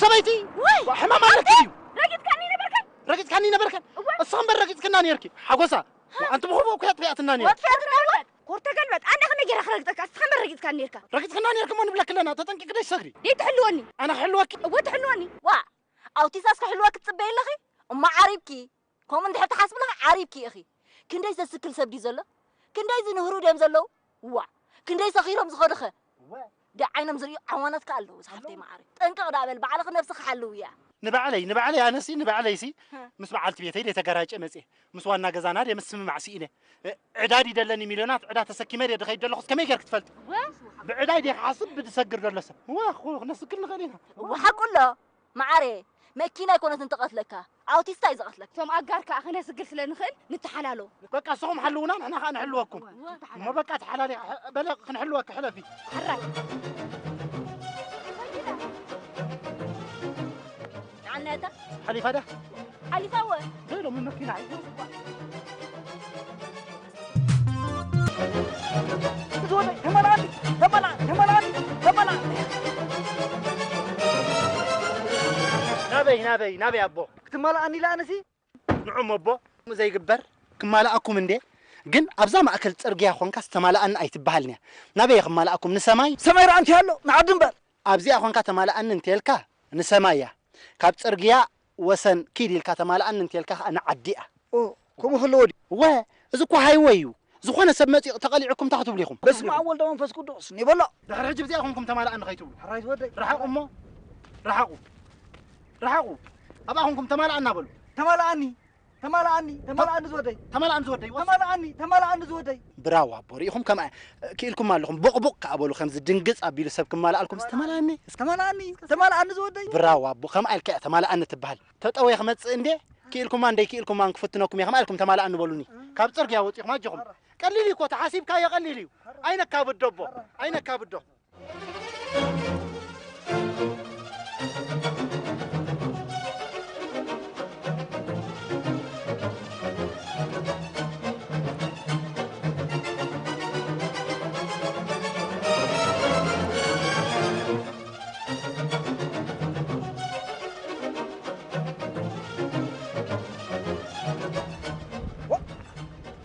ሰበይቲ ወይ ሕማም ኣለኪ እዩ። ረጊጥካኒ ነበርካ? ረጊጽካኒ ነበርካ? እወ። እሱ እምበር ረጊጽክና ነርኪ። ሓጎሳ ኣንቲ ብኹቡ ኩያት ፊያትና ነርኪ። ወጥፊያት ነበርካ? ኮርተ ገልበጥ ኣነ ከመይ ገይረ ክረግጠካ? እስኻ እምበር ረጊጥካኒ ነርካ። ረጊጽክና ነርኪ እሞ ንብለኪ ኣለና። ተጠንቂቂ ደይ ሰግሪ። ደይ ትሕልወኒ። ኣነ ክሕልወኪ። እወ ትሕልወኒ። ዋ ኣውቲስታስ ክሕልወኪ ትጽበይ ኣለኺ? እሞ ዓሪብኪ። ከምኡ እንድሕር ተሓስብለኺ ዓሪብኪ ኢኺ። ክንደይ ዘስክል ሰብ ድዩ ዘሎ? ክንደይ ዝንህሩ ድዮም ዘለዉ? ዋ ክንደይ ሰኺሮም ዝኸዱኸ? ደ ዓይኖም ዝርእዩ ዓዋናት ከ ኣለዉ ዝሓፍተይ መዓረይ። ጠንቀቕ ደኣ በል ባዕልኺ ነብስኺ ሓልውያ። ንባዕለይ ንባዕለይ ኣነሲ ንባዕለይሲ ምስ በዓልቲ ቤተይ ደይ ተጋራጨ መጽየ ምስ ዋና ገዛና ደይ ምስምማዕ ስኢነ። ዕዳ ድዩ ደለኒ ሚልዮናት ዕዳ ተሰኪመ ደይ ድኸይድ ደለኹስ ከመይ ጌርክ ትፈልጢ? ብዕዳይ ደይ ክሓስብ ብድሰግር ደሎ ሰብ ዋ ክነስግር ንኽእል ኢና። እወ ሓቁ ኣሎ። መዓረየ፣ መኪና ኣይኮነትን ትቐትለካ፣ ኣውቲስታ እዩ ዝቐትለካ። እቶም ኣጋር ከኣ ክነስግር ስለ ንኽእል ንተሓላሎ። በቃ ንስኹም ሓልዉና ንሕና ከኣ ንሕልወኩም። እሞ በቃ ተሓላሊ በለ ክንሕልወኪ ሕለፊ። ሕራይ። ንዓናታ ሓሊፋ ዳ ሓሊፋ ወ ዶ ሎሚ መኪና ሒዙ ዝወደይ ተመልኣኒ ተመልኣኒ ተመልኣኒ ተመልኣኒ ናበይ ናበይ ናበይ ኣቦ ክትመልኣኒ ኢላ ኣነሲ ንዑም ኣቦ ዘይግበር ክማልኣኩም እንዴ ግን ኣብዛ ማእከል ጽርግያ ኾንካስ ተማልኣኒ ኣይትበሃልን እያ ናበይ ክማልኣኩም ንሰማይ ሰማይ ረኣንቲ ኣሎ ንዓዲ እምበር ኣብዚኣ ኾንካ ተማልኣኒ እንተልካ ንሰማይ እያ ካብ ጽርግያ ወሰን ኪድ ኢልካ ተማልኣኒ እንተልካ ከዓ ንዓዲ እያ። ኦ፣ ከምኡ ከለዎ ድዩ? እወ፣ እዚ እኮ ሃይወይ እዩ። ዝኾነ ሰብ መፂኡ ተቐሊዑኩም እንታይ ክትብሉ ኢኹም? በስመ ኣብ ወልድ መንፈስ ቅዱስ ኒበሎ። ድሕሪ ሕጂ ብዚኣ ኹንኩም ተማልኣኒ ኸይትብሉ። ሕራይ ዝወደይ። ርሓቑ እሞ፣ ርሓቑ፣ ርሓቑ። ኣብኣ ኹንኩም ተማልኣና በሉ። ተማልኣኒ፣ ተማልኣኒ፣ ተማልኣኒ ዝወደይ። ተማልኣኒ ዝወደይ። ተማልኣኒ ዝወደይ። ብራዋ ኣቦ ሪኢኹም ከምኣ ክኢልኩም ኣለኹም ቦቕቦቕ ከኣ በሉ ከምዚ ድንግጽ ኣቢሉ ሰብ ክማልኣልኩም እስቲ ተማልኣኒ እስኪ ተማልኣኒ ተማልኣኒ ዝወደይ ብራዋ ኣቦ ከምኣ ኢልካ እያ ተማልኣኒ ትበሃል ተጠውየ ክመጽእ እንዴ ክኢልኩማን ደይክኢልኩማን ክፍትነኩም እየ ከምኣ ኢልኩም ተማልኣኒ በሉኒ ካብ ጽርግያ ወጺኹም ኣጆኹም ቀሊል እዩ እኮ ተሓሲብካዮ ቀሊል እዩ ኣይነካብዶ ኣቦ ኣይነካብዶ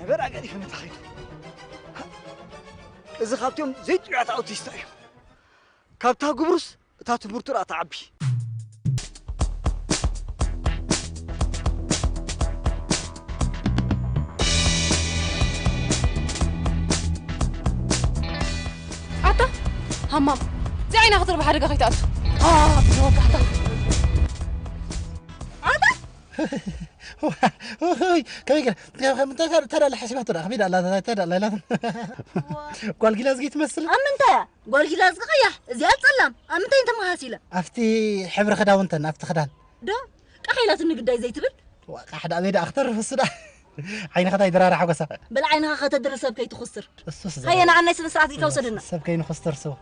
ነበር ኣገዲፈ መታኸይዱ እዚ ካብቶም ዘይጥዑያት ኣውቲስታ እዩ ካብታ ግብሩስ እታ ትምህርቱ ደኣ ትዓቢ። ኣታ ሃማም እዚ ዓይና ክትርቢ ሓደጋ ከይትኣቱ። ኣ ዝወጋሕታ ኣታ ወይ ከመይ ገለ እንታይ እንታይ እንታይ ዳለ ሓሲባቶ ዳ ከመይ ዳላ እንታይ ዳላ ኢላትን ጓል ጊላዝጊ ትመስል ኣብ ምንታይ እያ ጓል ጊላዝጊ ቀያሕ እዚኣ ጸላም ኣብ ምንታይ እንተመሃሲለ ኣብቲ ሕብሪ ክዳውንተን ኣብቲ ክዳን ዶ ቃሕ ኢላትኒ ግዳይ ዘይትብል ቃሕ ዳ ኣበይ ዳ ክተርፍ እሱ ዳ ዓይንኻ ታይ ድራራ ሓጎሳ በል ዓይንኻ ከተድሪ ሰብ ከይትኹስር እሱስ ሃየ ንዓናይ ስነ ስርዓት ኢልካ ውሰደና ሰብ ከይንኹስር ሰው